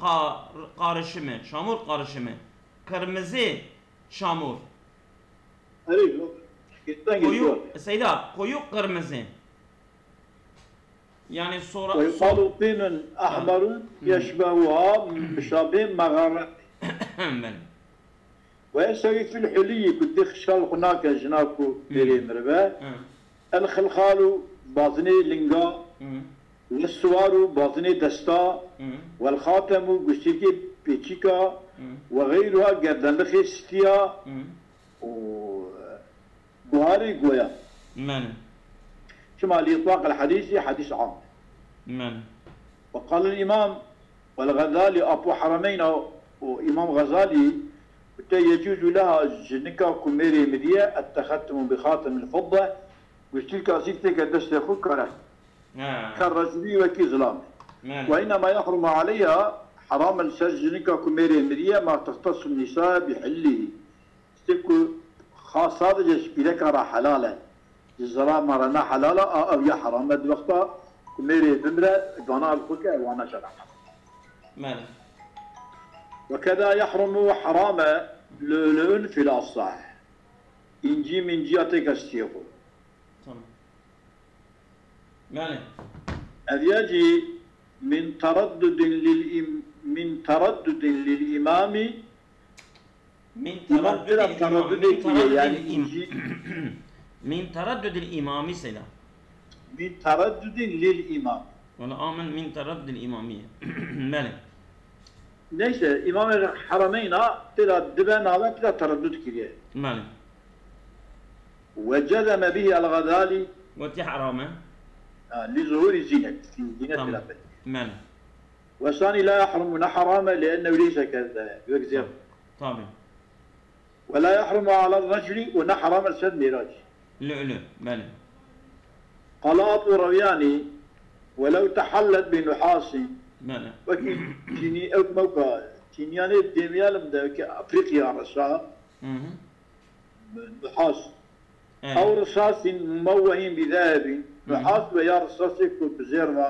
ka-, karışımı, çamur karışımı. Kırmızı çamur. Erê, yok. Geçten Koyu, geçiyor. Seyda, koyu kırmızı. Yani sonra, ويقال طين أحمر يشبهها مشابه مغرة. Belê. ويستوي في الحلي ku dê xişal xwe nake jina ku mêrê mirive. Hı. الخلخال bazinê linga. Hı. والسوار bazinê desta. Hı. والخاتم guştîkê pêçîka. Hı. وغيرها gerdenlixê stiya. Hı. û Buharî goya. Belê. Çima li îtlaq el hadîsî hadîs am. Belê. وقال الإمام والغزالي Apo Herameyna û Îmam Xezalî gote يجوز لها jinika ku mêrê miriye التختم بخاتم الفضة guştîlka zîv têke destê xwe kare. Ha. كالرجل wekî zilam. Belê. وإنما يحرم عليها heram e li ser jinika ku mêrê miriye ما تختص النساء بحله. Tiştê ku xas sadece ji pîreka re helal e, ji zilama re ne helal e, a ew ya heram e. Di wexta ku mêrê bimre, vana li xwe ke, vana jê re heram e. Belê. وكذا يحرم heram e لؤلؤ في الأصح. Încî mincî ya têke stiyê xwe. Tamam. Belê. Ev ya jî من تردد للإم-، من تردد للإمام Min Îmam tira tereddudê kiriye, yani im-, min tereddudil imamî seyda. Min tereddudin lil imam. Wala amin min tereddudil imamî. Belê. Neyse, Îmamê Herameyna tira dibe nave tira tereddud kiriye. Belê. Ve cezeme bihi el-Gazali. Wekî heram e. Ha, li zuhuri zînet. Zînet Tamam. Belê. Ve sani la yahrumu, ne heram e, li ennehu leyse kezde. Wek zêr. Tabii. Ve la yahrumu alel raculi, û ne heram e ser mêra jî. Lü'lü, belê. Qala Abu Rewyanî, welev tehallet bi nuhasin. Belê. Wekî çînî ew mewka, çîniyanê dêmiyalim de, wekî Afrikya reşa. Hı hı. Nuhas. Evet. Ew risasîn mumewwehîn bi zehebîn. Hı hı. Nuhas ve ya risasê ku bi zêr ve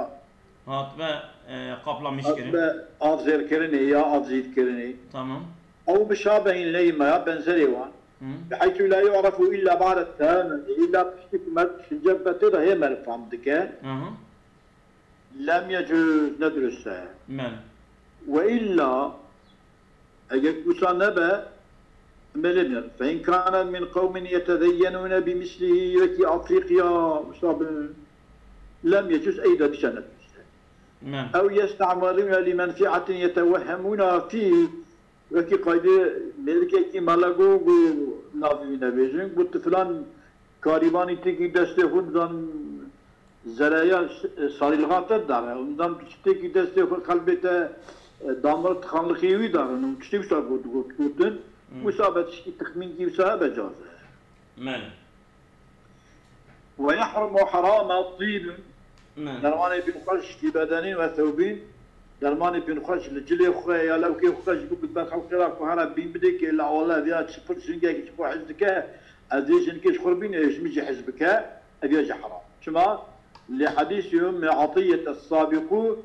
Hatbe, e, kaplamış kirin. Hatbe av zêrkirinê ya av zîdkirinê. Tamam. Ew muşabehîn leyhîma ya benzerê wan. Hı. Biheythu la yu'refu illa ba'de tehamul. Îlla piştî ku mer şince betê de hê mer fam dike. Hı hı. Lem yecuz, ne dirust e. Belê. Ve illa, eger wisa nebe, em ê lê bînin. Fe in kane min qewmin yetezeyyenûne bi mislihî, wekî Afrîqya, wisa bin. Lem yecuz, ey de dîsa ne dirust e. Belê. Ew yeste'melûne li menfi'atin yetewehhemûne fî, Wekî qaydê mêlikekî melegogo navî wî nebêjin, got, tu filan karîvanî têkî destê xwe, nizam, zereya sarîlixa te dare, û nizam tu çi têkî destê xwe qelbê te, e, damir tixanlixî wî dare, nû tiştê wisa got, got, gotin, Hmm. wisa be tiştî texmînkî wisa hebe caz e. Belê. Ve yahrumu harama tîbun. Belê. Dermanê bîn xweş fî bedenin ve thewbin. Dermanê bîn xweş li cilê xwe ya lewkê xwe ji bo ku ber xelkê re ku here bîn bidê ki la wele viya çi pir jingekî ji xwe hez dike, ez ê jinkê ji xwe bîn ê ji min jî hez bike, ev ya jî heram. Çima? Li hadîsî Ummê Atiyet es-Sabiqû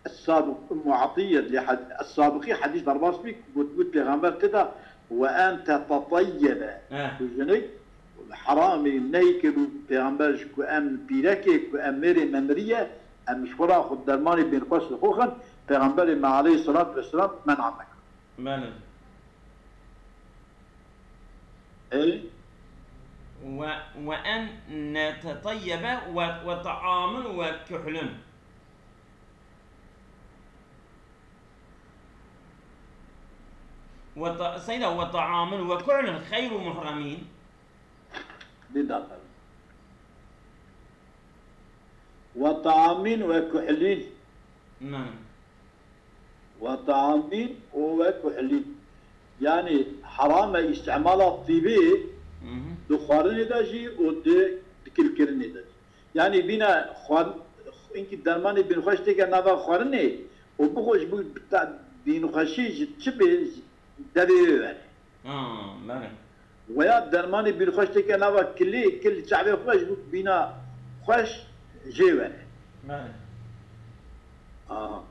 Es-Sabiq, Ummu Atiyye, li had-, Es-Sabiqî hadîs derbas bî, got, got, Pêxember tê de, "Ve en tetetayyebe." He. Ku jinik, heramî neyê kir û Pêxember ji ku em pîrekê, ku em mêrê me miriye, em ji xwe re xwe dermanê bênxweş li xwe xin, Pêxemberê me aleyhisselatu vesselam men'a me kir. Belê. Ê? Ve, ve en netetayyebe ve, ve ta'amul ve kuhlun. Ve ta-, seyda ve ta'amul ve kuhlun xeyru muhremin. Bir dakika. Ve ta'amin ve kuhlin. Naam. Ve ta'amin û ve kuhlin. Yanî heram e îstimala tîbî Hı hı. di xwarinê de jî û di dikilkirinê de jî. Yanî bîne xwar-, inkî dermanê bînxweş têke nava xwarinê û bixwe ji bo bi ta-, bînxweşî ji çi bê, ji devê wê were. Ha, belê. Weya dermanê bînxweş têke nava kilê, kil çavê xwe ji bo bîna xweş jê were. Belê. Aha.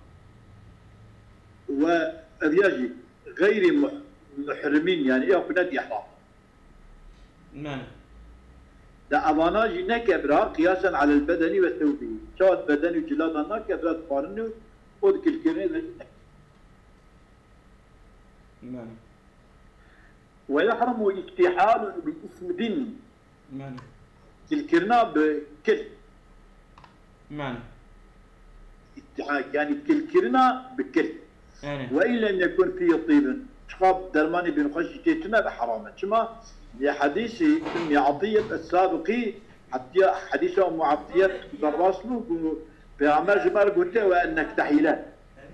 We ev ya jî xeyrî muh-, muhrimîn, yani ya ku ne di ihram. Belê. De evana jî neke bira qiyasen alel bedeni ve thewbî. Çawa di beden û cilada nake bira diparin û o di kilkirinê de jî neke. Belê. Ve yahrumu îttihalun bi ismidin. Belê. Kilkirina bi kil. Belê. Îttihal, yani kilkirina bi kil. Belê. Ve in lem yekun fî tîbin. Çiqa dermanê bînxweşî tê tune bi heram e. Çima? Lê hadîsî Ummî Atiyet Es-Sabiqî, hetiya hadîsa Ummî Atiyet derbas bû, ku Peyxamber ji me re gotiye, "Ve ennektehîle."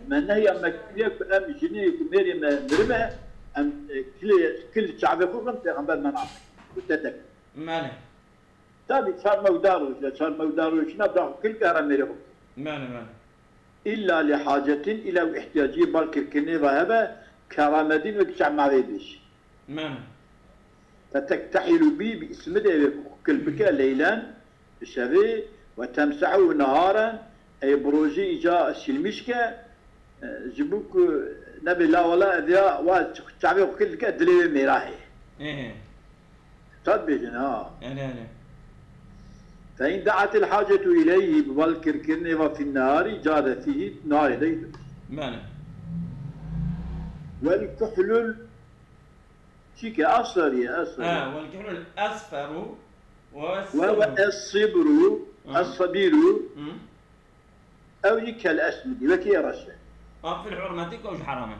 Me nehiya me kiriye ku em jinê ku mêrê me miribe, em, e, kilê, kil çavê xwe xin, Peyxamber mena kir. Gote tek. Belê. Tabî çar mewda roj e, çar mewda roj çina bira xwe kil kare mêrê xwe. Belê, belê. Îlla li hacetin, îlla û ihtiyacî bal kirkirinê ve hebe, keramedîn wek çemavê bêjî. Belê. Fetektehîlu bî, bi ismidê wê kil bike, leylen, bi şevê, ve temsehu neharen, ey bi rojî îca sîlmîş ke, e, ji bo ku nebe la wela ev ya, wa çavê xwe kil dike, dilê wê mêra heye. Ê. Tad bêjin ha. Belê, belê. Fe in da'atil hacetu ileyhi, bi bal kirkirinê ve fî neharî, caze fîhî, neharê de yî. Belê. Vel kuhlul Çike, esferî, esferî. Ha, vel kuhlul esferu ve Ve, ve sibru. Es-sibru, Hı. Es-sabiru. Hı. Ew jî kel esmidî, wekî ê reş e. A fil hurmeti ku ew jî heram e.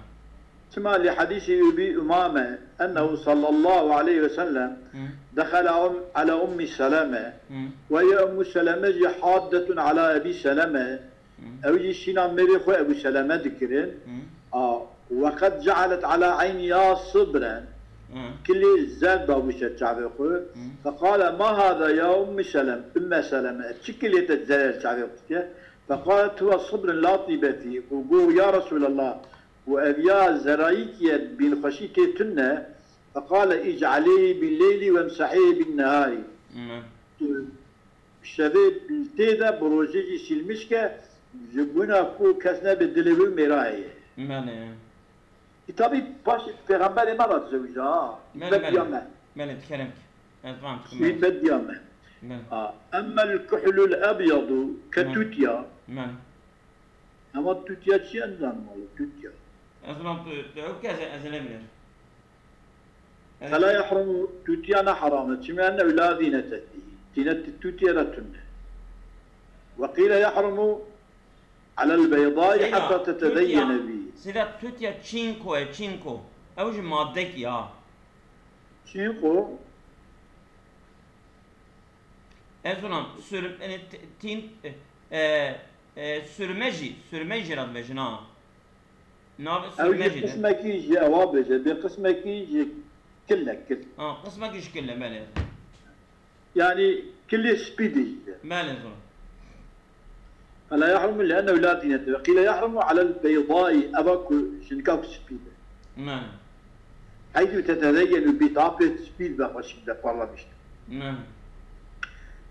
Çima li hadîsî Ebî Umame, ennehu sallallahu aleyhi ve sellem, Hı. dexele um-, ala Ummi Seleme, Hı. ve ye Ummu Seleme jî haddetun ala Ebî Seleme, Hı. Ew jî şîna mêrê xwe Ebû Seleme dikirin. Hı. A, weqed cealet ala eyniha sibren. Hı. Kilê zer dabû ser çavê xwe. Hı. Feqale, "Ma hada ya Umme Selem, Umme Seleme, ev çi kilê te zer li çavê xwe dike?" Feqalet, "Huwa sibrin la tîbe fî." Û got, "Ya Resûlallah, û ev ya zerayîkî ye, bînxweşî tê tune." Feqale, "Îc'alêhî billeyli wemsehêhî binneharî." Hı. Tu Şevê tê de, bi rojê jî sîlmîş ke, ji bona ku kes nebe dilê wî mêra heye. Belê. Î tabî paşê pêxemberê me re dizewija, ha. Belê, Bediya belê. me. Belê, dikerem ki. Ez ram dikim, Wî belê. bediya me. Belê. Ha, emmel kuhlul ebyadu ke Belê. tutya. Belê. Ama tutya çi ye nizanim wele, tutya. Ez ram tu, tu ew kes ez ne bilir. Fela yahrumu, tûtiya ne heram e. Çima? Ennehu la zînete fîhî. Zînet tûtiyê re tune. Ve qîle yahrumu alel beydayî Seyda, heta tetezeyyene tûtiya, bî. Seyda, tûtiya çînko ye, çînko. Ew jî madekî ya. Çînko? Ez ona sür-, e, t-, tîn, e, e, e, sürme jî, sürme jî re dibêjin ha. Navê Ew sürme jî jî de. Qismekî ji ewa bêje, bê qismekî ji kil e, kil. Ha, qismekî ji kil e, belê. Yanî kilê spî dî jî. Belê, zor. Fela yahrumu li ennehu la zînete. Ve qîle yahrumu alel beydayî, eva ku jinika ku spî be. Belê. Heythu tetezeyyenu bî, ta pê spî be, xweşik be, parlamiş be. Belê.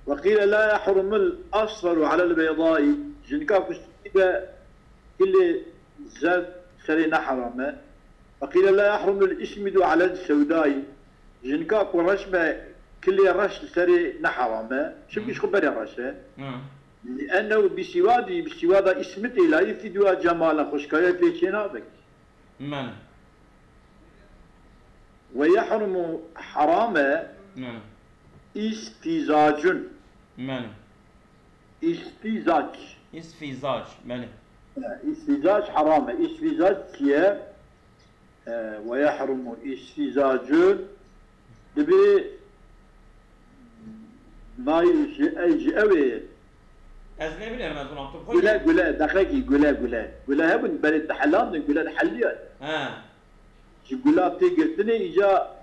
Ve qîle la yahrumul asferu alel beydayî, jinika ku spî be, Kilê zer serê ne heram e. Ve qîle la yahrumul ismidu alel sewdayî. Jinika ku reş be, kilê reş li serê ne heram e. Çimkî Hı. ji xwe berê reş e. Hı. Li ennehu bi siwadî, bi siwada ismitê la yufîdu cemalen, xweşikayê pê çê nabe. Belê. Ve yahrumu, heram e, Belê. îstîzacun. Belê. Îstîzac. Îsfîzac, belê. Îstîzac heram e. Îstîzac çi ye? E, ve yahrumu îstîzacun. Dibê nayê ji, ey ji ew ê. Ez ne bileyim, ez ona tu Gule, gule, dexekî, gule, gule. Gule hebûn, berê dihelandin, gule diheliyan. He. Ji gula tê girtinê îca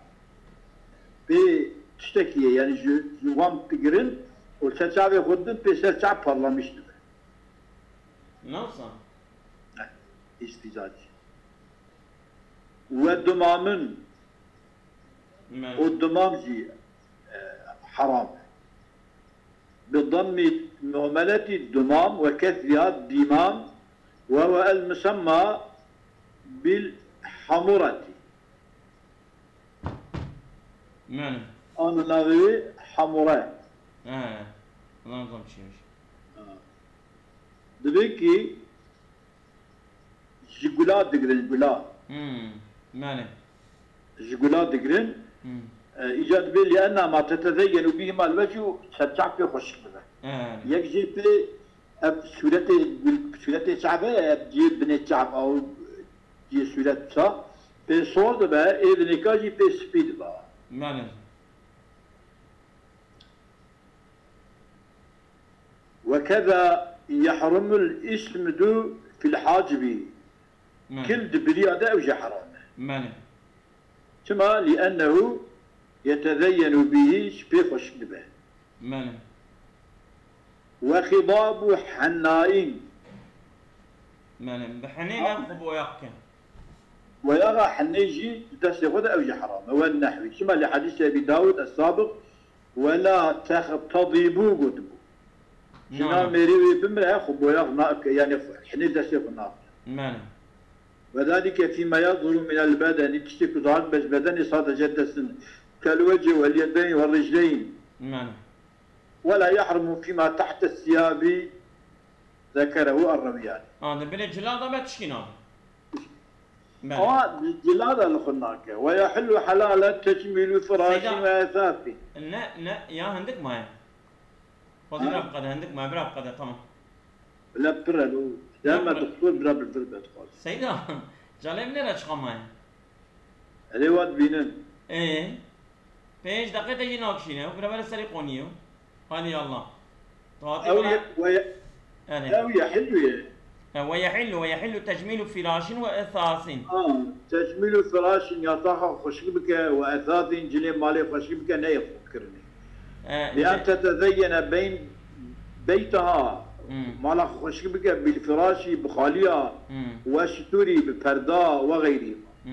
pê tiştekî ye, yani ji, ji wan digirin û ser çavê xwe didin, pê ser çav parlamiş dibe. Nawsa? Heh, îstîzac. Ve dumamın, o dumam jî, e, haram e. Bi dammî muhmeletî dumam ve kesriha dîmam ve huve el musemma bil hamureti. Mene. Anû navê wî hamure. He. Lan zam çiymiş. Ha. Divê ki ji gula digirin, gula. Hmm. Mene. Ji gula digirin. Hmm. E, îca dibê li enna ma tetezeyyenu bihî mal wecî û serçav pê xweşik bibe. He. Yek jê pê ev sûretê gul, sûretê çav e, ev cihê binê çav, ew cihê sûret ça, pê sor dibe, ê binêka jî pê spî dibe. Mene. Ve keza yehrumul ismdu fil hacibi. Mene. Kil di biliya de ew jî heram e. Mene. Çima? Li ennehu yetezeyyenu bihî, ji pê xweşik dibe. Mene. Ve xidabu hennain. Mene. Bi henê ne xwe boyax ke. Boyaxa henê jî di destê xwe de ew jî heram e. Ve nehwî. Çima? Li hadîsê Ebî Dawud es-sabiq, "Ve la tehtedîbû" gotibû. Ji na mêrê wê bimire, xwe boyax nake, yanî xwe, hinê destê xwe nake. Mene. "Ve zalike fîma yadhuru minel bedeni", tiştê ku zahir be ji bedenê sadece dest in. "Kel wecî wel yedeyn ve ricleyn." Mene. "Ve la yahrumu fîma tahte siyabi." Zekerehu er-Rewiyani. Ha, di binê cila de me tişkî nabe. Bele. Ama cila de li xwe nake. Ve yahillu helale tecmîlu firashin ve esasî. Ne, ne, ya hindik maye. Xwedî bira biqede, hindik maye, bira biqede, tamam. Bila pir e, deme doktor bira bi vir be dixwaz. Seyda, calê min ê re çiqa maye? Erê, wa dibînin. Ê? Pênc deqê te jî nakişîne. Ew bira bere serê qoniyê. Hadi Allah. Ew ye-, ve ye-, Erê. Ew yehillu ye. E, ve yehillu, ve yehillu tecmîlu firâşin ve esâsin. Ha, tecmîlu firâşin, yataxa xweşik bike, ve esâsin, cilê malê xweşik bike, ne yê xwekirinê. E, Bi en tetezeyyene beyn beytaha, Hmm. mala xweşik bike, bil firâşi, bi xaliya, Hmm. ve şitûrî, bi perda, ve xeyrî. Hmm.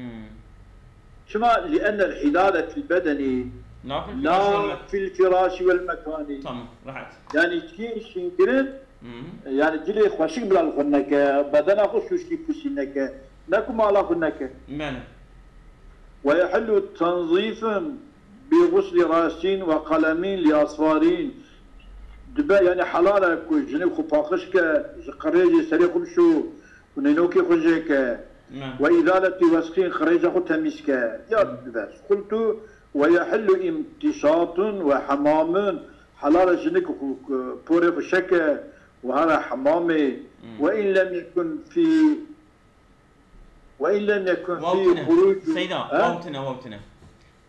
Çima? Li ennel hidade fil bedenî la fil firâşi vel mekânî. Tamam, rehet. Yani çi şînkirin, Hmm. yani cilê xweşik bila li xwe neke, bedena xwe şûşkî pûsî neke, ne ku mala xwe neke. Mene. Ve yehillu tenzîfin bi guslî rasîn ve qalemîn li asfarîn. Dibe yani helal e ku jinê xwe paqij ke, ji qirêjê serê xwe bişo, û nênokê xwe jê ke. Ne. Ve îzaleti wesxîn, xirêca xwe temîz ke. Ya Hmm. bes. Qultu ve yehillu imtişatun ve hemamun. Helal e jinik xwe, porê xwe şeke û here hemamê. Hmm. Ve in lem yekun fî, ve in lem yekun fî Wawtine. Xurucun. Seyda, He? wawtine, wawtine.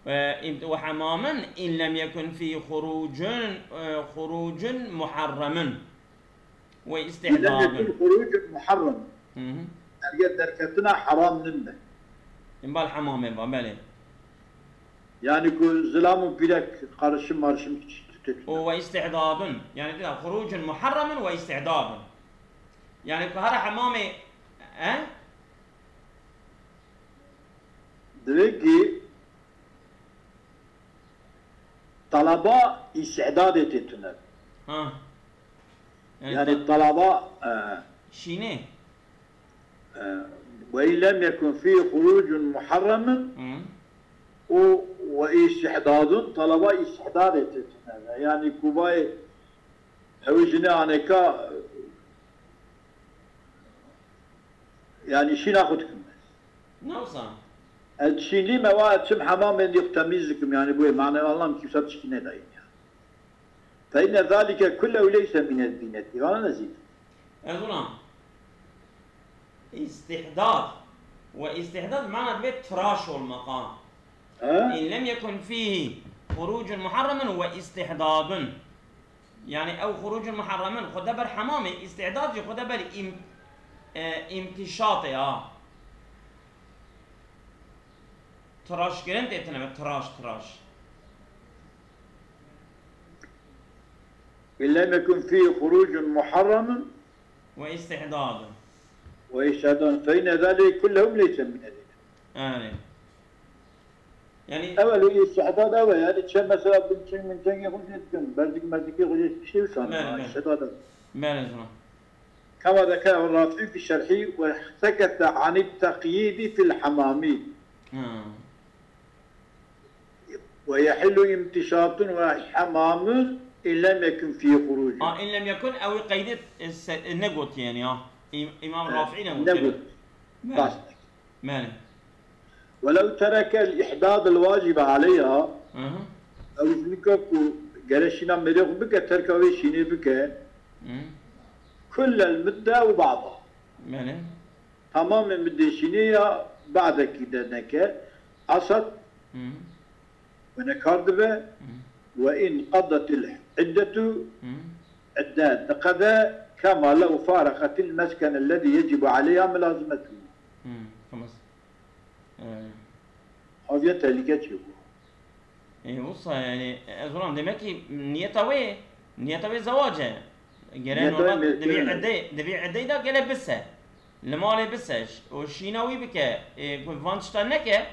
Ve im-, ve hemamun in lem yekun fî xurucun, e, xurucun muharremun. Ve Lem yekun istihdagun. Xurucun muharrem. Hı hı. Erge derketina heram ninde. Imbal hemamê va, belê. Yani ku zilam û pîrek qarişim marişim tişt tut. O ve istihdadun. Yani dila xurucun muharremun ve istihdadun. Yani ku hera hemamê, e? Divê ki talaba îstihdadê tê tune. Ha. Yani Yani ta- talaba, e, Şînê. e, ve in lem yekun fî xurucun muharremin Hı. û ve îstihdadun, talaba îstihdadê tê tune. Yani kuvayê ew jinê aneka, yani şîna xwe dikim ez. Ne wisa? Ez şînlî me wa ez çim hemamê dî xwe temîz dikim, yani bu mana anlam kimse tişkî nedayîn ya. Fe inne zalike kullehu leyse mine zîneti. Vana ne zînet. Ez ona. İstihdad. Ve istihdad mana dibe tıraş olmak ha. He? İn lem yekun fihi hurucun muharremun ve istihdadun. Yani ew hurucun muharremun, xwe de ber hemamê, istihdad jî xwe de ber im-, e, imtişatê ha. Tıraş kirin tê tine be, tıraş, tıraş. İn lem yekun fihi hurucun muharremun Ve istihdadun. ve istihdadun. Fe inne zalike kullehu leyse mine zînet. Yani. Yani. Evel û îstihdad ev e, yani çe mesela binçeng minçengê xwe jê dikin, berzik merzikê xwe jê tiştê wisa Bele, ne, bele. îstihdad ev. Bele zina. Kema zekere Rafi'î fi şerhî ve sekete anî teqyîdî fil hamamî. Ha. Ve yehillu imtişatun ve hamamûn in lem yekun fî xurucun. A, in lem yekun ew qeydê e, se- e, negot yani ha. İm- İmam Rafi'i ne Negot. Bele. Baş. Bele. Welev terekel ihdad el vacibe aleyha, Hı hı. ew jinika ku gere şîna mêrê xwe bike, terka wê şînê bike, Hı. kullel müdde ew ba'da. Bele. Tamamê middê şînê ya ba'dekî de neke, asat Hı. wene kar dibe, Hı. Ve in qaddetil iddetu, Hı. idde diqede, kema lew fareqetil mesken ellezî yecibu aleyha milazimetuhu. Hı. Tamam. Ee, Haviye tehlike çêbû. E, wisa yani, ez ulan demek ki niyeta wê, niyeta wê zewac e. Gere Niyeta normal wê divî mêrkirine. Edey, divî Edey da gele bise. Li malê bise, ş- û şîna wî bike, e, ku van tişta neke,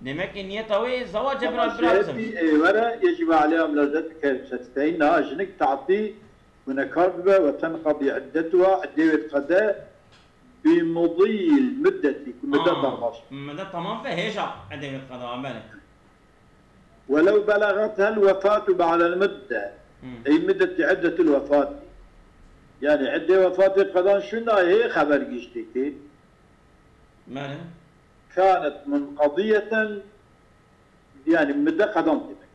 demek ki niyeta wê zewac e, Ama biraz biraz. şehîdî ê were, yecibu aleyha milazet bike, setfeyn, na jinik tatî, gunekar bibe, ve tenqadî iddetuha, idê wê diqede, bi mudîl müddetî, ku müddet Aa, darbaş. Müddet tamam ve hêja Edey wê diqede, bele. Welev belegathel wefatu ba'del müdde. Hı. Ey müddeti iddetil wefati. Yani idde wefati qedan şuna hê xeber gişteki. Bele. Kanet munqadiyeten, yani müdde qedan demek.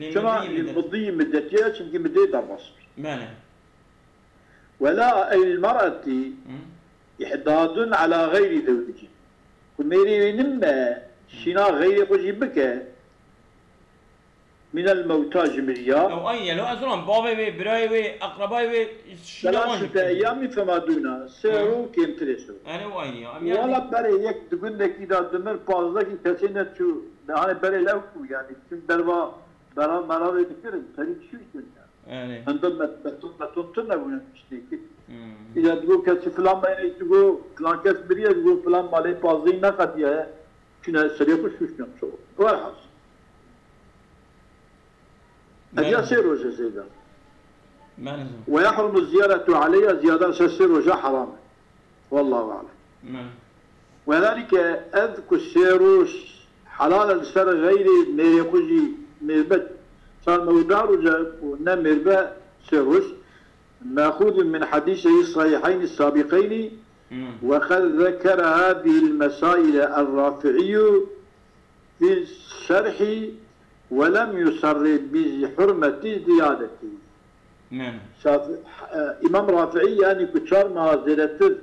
Lê Çima müddetî müddet. Mudî müddetiye, çünkü müdde darbaş. Bele. Wela eyl mer'eti Hı. ihdadun ala gayri zewci. Ku mêrê wê nimme şîna xeyrê xwe jî bike. Minel mewta ji miriya. Ew aynî ye, lo ez ulan bavê wê, birayê wê, eqrebayê wê, şîna wan jî Selasete eyamî fema dûna. Sê Hı. rû kêmtirê sê rû. Yani o aynî ya. Em yani. Wala berê yek di gundekî de dimir, pazdehkî kesê neçû. Dehane berê lew ku yani. Çün derva bera mera wê dikirin. Serî çû çûn ya. Yani. Hende met-, beton, beton tune bûne tiştêkî. Hmm. Îca digo kesî filan meyne digo filan kes miriye, digo filan malê pazdehî neqediyaye. Çune serê xwe şûştiyan ço. Werhas. Ediya Ben, sê roje zêde. ben Ve yahrumu ziyaretu aleyha, ziyade ser sê roje haram e. Wallahu alem. ben. Wedalike ev ku sê roj helal e li ser xeyrê mêrê xwe jî mêrbet çar meh û deh roje û ne mêrbe sê roj. Mexûzun min hadîseyî sahîheyni sabîqeyni Hmm. ve qed zekere hadîhil mesaîle er-Rafi'iyyu fi şerhi ve lem yuserri bi hurmeti ziyadeti. Ben. Şafi-, e, İmam Rafi'i yani ku çar meha zêdetir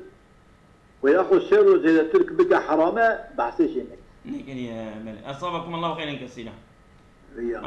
ve yaxud sê roj zêdetir ki bike herame, behsê jê neke. Nekiriye, bele. Esabakum Allahu xeyren kesîra. Ya.